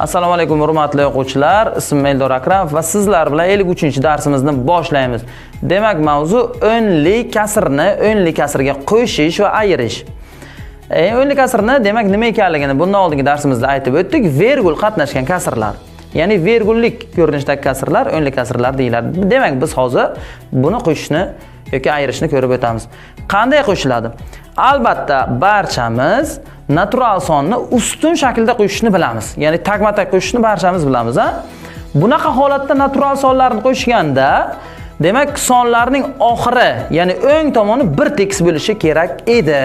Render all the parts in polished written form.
Assalomu alaykum hurmatli o'quvchilar. Ismim Eldor Akramov va sizlar bilan 53-darsimizni boshlaymiz. Demak, mavzu o'nli kasrni o'nli kasrga qo'shish va ayirish. O'nli kasrni demak nima ekanligini bundan oldingi darsimizda aytib o'tdik. Vergul qatnashgan kasrlar, ya'ni vergullik ko'rinishdagi kasrlar o'nli kasrlar deyiladi. Demak, biz hozir buni qo'shishni yoki ayirishni ko'rib o'tamiz. Qanday qo'shiladi? Albatta, barchamiz natural sonni ustun shaklda qo'shishni bilamiz. Ya'ni tagma-tag qo'shishni barchamiz bilamiz, ha? Bunaqa holatda natural sonlarni qo'shganda, demak, sonlarning oxiri, ya'ni o'ng tomoni bir tekis bo'lishi kerak edi.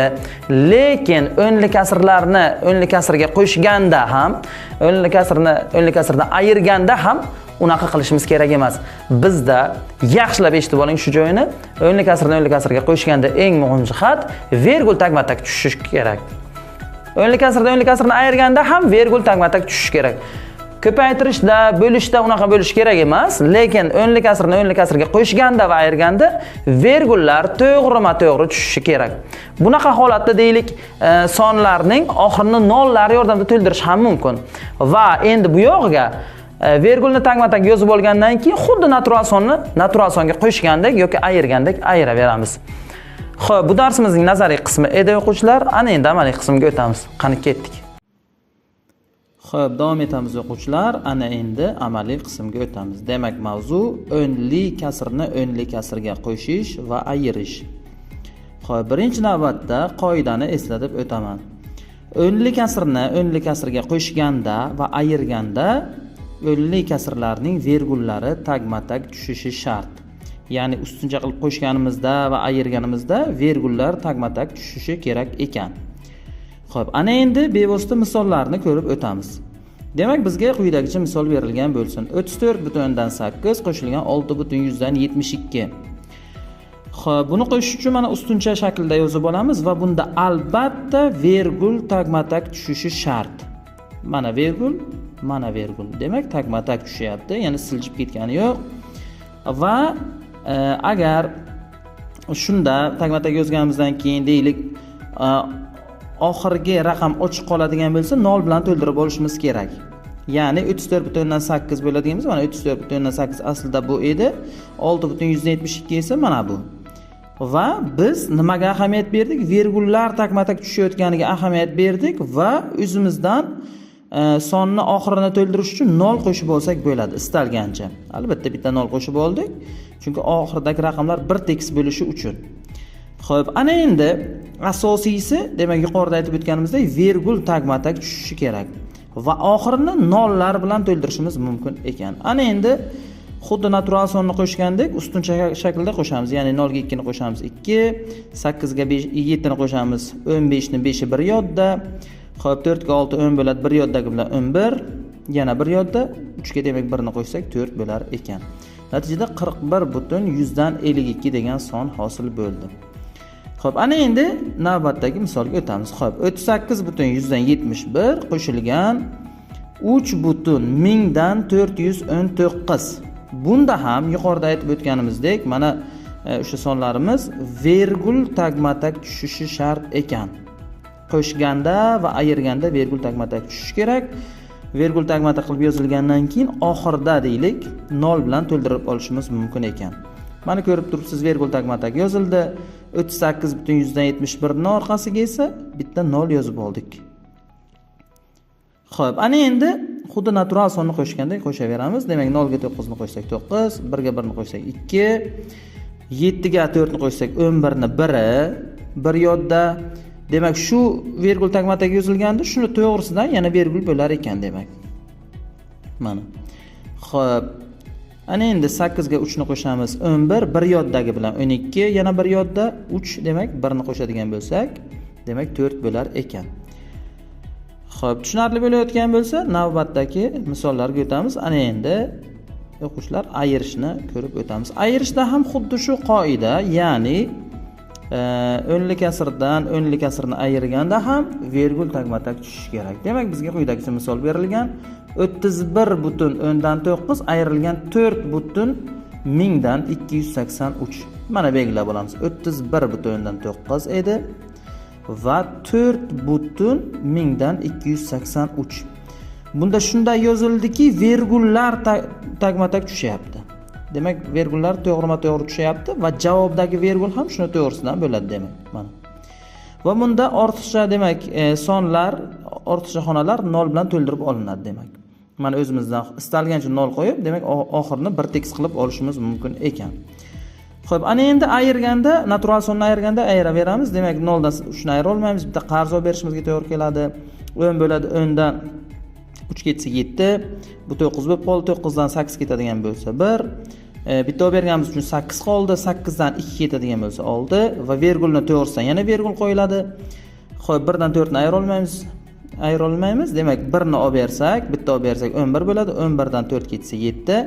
Lekin o'nli kasrlarni o'nli kasrga qo'shganda ham, o'nli kasrni o'nli kasrdan ayirganda ham unaqa qilishimiz kerak emas. Bizda yaxshilab eshitib oling shu joyini. O'nli kasrni o'nli kasrga qo'shganda eng muhim jihat vergul tagma-tag tushishi kerak. O'nli kasrdan o'nli kasrni ayirganda ham vergul tagma-tag tushishi kerak. Ko'paytirishda, bo'lishda unaqa bo'lishi kerak emas, lekin o'nli kasrni o'nli kasrga qo'shganda va ayirganda vergullar to'g'rima-to'g'ri tushishi kerak. Bunaqa holatda deylik, sonlarning oxirini nollar yordamida to'ldirish ham mumkin. Va endi bu yog'iga vergulni tagma-tag yozib olgandan keyin xuddi natural sonni natural songa qo'shgandek yoki ayirgandek ayiraveramiz. Xo'p, bu darsimizning nazariy qismi edi o'quvchilar. Ana endi amaliy qismga o'tamiz. Qani ketdik. Xo'p, davom etamiz o'quvchilar. Ana endi amaliy qismga o'tamiz. Demak, mavzu o'nli kasrni o'nli kasrga qo'shish va ayirish. Xo'p, birinchi navbatda qoidani eslatib o'taman. O'nli kasrni o'nli kasrga qo'shganda va ayirganda o'nli kasrlarning vergullari tagma-tag tushishi shart. Ya'ni ustuncha qilib qo'shganimizda va ayirganimizda vergullar tagma-tag tushishi kerak ekan. Xo'p, ana endi bevosita misollarni ko'rib o'tamiz. Demak, bizga quyidagicha misol berilgan bo'lsin. 34.8 qo'shilgan 6.72. Xo'p, buni qo'shish uchun mana ustuncha shaklda yozib olamiz va bunda albatta vergul tagma-tag tushishi shart. Mana vergul, mana vergul. Demak, tagma-tag tushyapti, ya'ni siljib ketgani yo'q. Va agar shunda tagma-tag yozganimizdan keyin deylik, oxirgi raqam ochiq qoladigan bo'lsa, 0 bilan to'ldirib olishimiz kerak. Ya'ni 34.8 bo'ladigan bo'lsa, mana 34.8 aslida bu edi. 6.72 esa mana bu. Va biz nimaga ahamiyat berdik? Vergullar tagma-tag tushayotganiga ahamiyat berdik va o'zimizdan sonni oxirini to'ldirish uchun 0 qo'shib olsak bo'ladi istalgancha. Albatta bitta 0 qo'shib oldik, chunki oxiridagi raqamlar bir tekis bo'lishi uchun. Xo'p, ana endi asosiysi, demak yuqorida aytib o'tganimizdek, vergul tagma-tag tushishi kerak va oxirini nollar bilan to'ldirishimiz mumkin ekan. Ana endi xuddi natural sonni qo'shgandek ustuncha shaklda qo'shamiz. Ya'ni 0 ga 2 ni qo'shamiz 2, 8 ga 5 7 ni qo'shamiz 15 ni 5 i 1 yodda. Xo'p, 4 ga 6 10 bo'ladi, 1 yoddagi bilan 11, yana 1 yodda 3 ga demak 1 ni qo'shsak 4 bo'lar ekan. Natijada 41.52 degan son hosil bo'ldi. Xo'p, ana endi navbatdagi misolga o'tamiz. Xo'p, 38.71 qo'shilgan 3.419. Bunda ham yuqorida aytib o'tganimizdek, mana o'sha sonlarimiz vergul tagma-tag tushishi shart ekan. Qo'shganda va ayirganda vergul tagma-tag tushishi kerak. Vergul tagma-tag qilib yozilgandan keyin oxirida deylik 0 bilan to'ldirib olishimiz mumkin ekan. Mana ko'rib turibsiz, vergul tagma-tag yozildi. 38.71 ni orqasiga esa bitta 0 yozib oldik. Xo'p, ana endi xuddi natural sonni qo'shgandek qo'shaveramiz. Demak, 0 ga 9 ni qo'shsak 9, 1 ga 1 ni qo'shsak 2, 7 ga 4 ni qo'shsak 11 ni 1, 1 yodda. Demak, shu vergul tagma-tag yozilganda, shuni to'g'risidan yana vergul bo'lar ekan demak. Mana. Xo'p, ana endi 8 ga 3 ni qo'shamiz 11, 1 yoddagi bilan 12, yana 1 yodda 3, demak 1 ni qo'shadigan bo'lsak, demak 4 bo'lar ekan. Xo'p, tushunarli bo'layotgan bo'lsa, navbatdagi misollarga o'tamiz. Ana endi o'quvchilar ayirishni ko'rib o'tamiz. Ayirishda ham xuddi shu qoida, ya'ni o'nli kasrdan o'nli kasrni ayirganda ham vergul tagma-tag tushishi kerak. Demak, bizga quyidagicha misol berilgan. 31.9 ayrilgan 4.1 mingdan 283. Mana belgilab olamiz. 31,9 edi va 4 butun mingdan 283. Bunda shunday yozildiki, vergullar tagma-tag tushyapti. Demak, vergullar to'g'rima-to'g'ri tushyapti va javobdagi vergul ham shuni to'g'risidan bo'ladi demak. Mana. Va bunda ortiqcha demak sonlar, ortiqcha xonalar 0 bilan to'ldirib olinadi demak. Mana o'zimizdan istalgancha 0 qo'yib, demak oxirini bir tekis qilib olishimiz mumkin ekan. Xo'p, ana endi ayirganda, natural sonni ayirganda ayiraveramiz. Demak, 0 dan 3 ni ayira olmaymiz, bitta qarz olib berishimizga to'g'ri keladi. 10 bo'ladi, 10 dan 3 ketsa 7, bu 9 bo'lib qoldi. 9 dan 8 ketadigan bo'lsa 1. Bitta olib berganimiz uchun 8 qoldi. 8 dan 2 ketadigan bo'lsa 6 va vergulni to'g'risidan yana vergul qo'yiladi. Xo'p, 1 dan 4 ni ayira olmaymiz. Ayira olmaymiz. Demak, 1 ni olib bersak, bitta olib bersak 11 bo'ladi. 11 dan 4 ketsa 7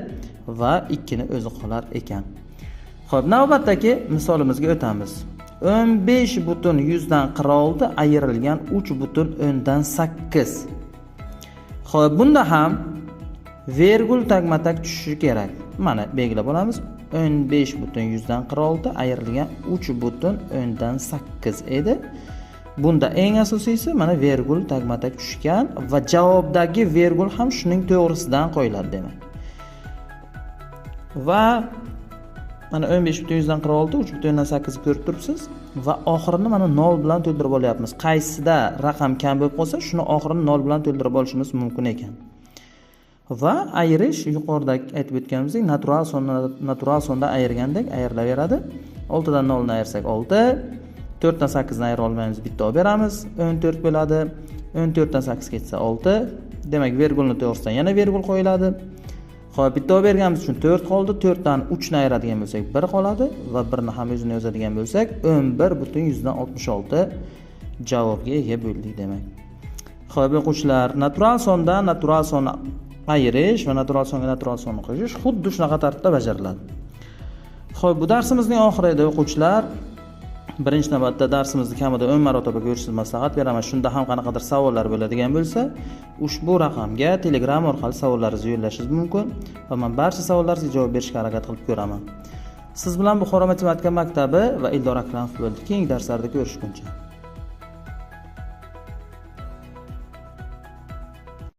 va 2 ni o'zi qolar ekan. Xo'p, navbatdagi misolimizga o'tamiz. 15,46 ayrilgan 3,8. Xo'p, bunda ham vergul tagma-tag tushishi kerak. Mana belgilab olamiz. 15,46 ayrilgan 3,8 edi. Bunda eng asosiysi mana vergul tagma-tag tushgan va javobdagi vergul ham shuning to'g'risidan qo'yiladi demak. Va mana 15,46 3,8 ko'rib turibsiz va oxirini mana 0 bilan to'ldirib olyapmiz. Qaysida raqam kam bo'lib qolsa, shuni oxirini 0 bilan to'ldirib olishimiz mumkin ekan. Va ayirish yuqorida aytib o'tganimizdek natural sonda ayirgandek ayirilaveradi. 6 dan 0 ni ayirsak 6, 4 dan 8 ni ayira olmaymiz, bitta olib beramiz, 14 bo'ladi. 14 dan 8 ketsa 6. Demak, vergulni to'g'risidan yana vergul qo'yiladi. Xo'p, bitta olib berganimiz uchun 4 qoldi. 4 dan 3 ni ayiradigan bo'lsak 1 qoladi va 1 ni ham o'zini yozadigan bo'lsak 11,66 javobga ega bo'ldik demak. Xo'p, o'quvchilar, natural sondan natural sonni ayirish va natural songa natural sonni qo'shish xuddi shunaqa tartibda bajariladi. Xo'p, bu darsimizning oxiri edi o'quvchilar. Birinchi navbatda darsimizni kamida 10 marotaba ko'rishingizni maslahat beraman. Shunda ham qanaqadir savollar bo'ladigan bo'lsa, ushbu raqamga Telegram orqali savollaringizni yo'llashingiz mumkin va men barcha savollaringizga javob berishga harakat qilib ko'raman. Siz bilan Buxoro matematika maktabi va Eldor Akramov bo'ldi. Keyingi darslarda ko'rishguncha.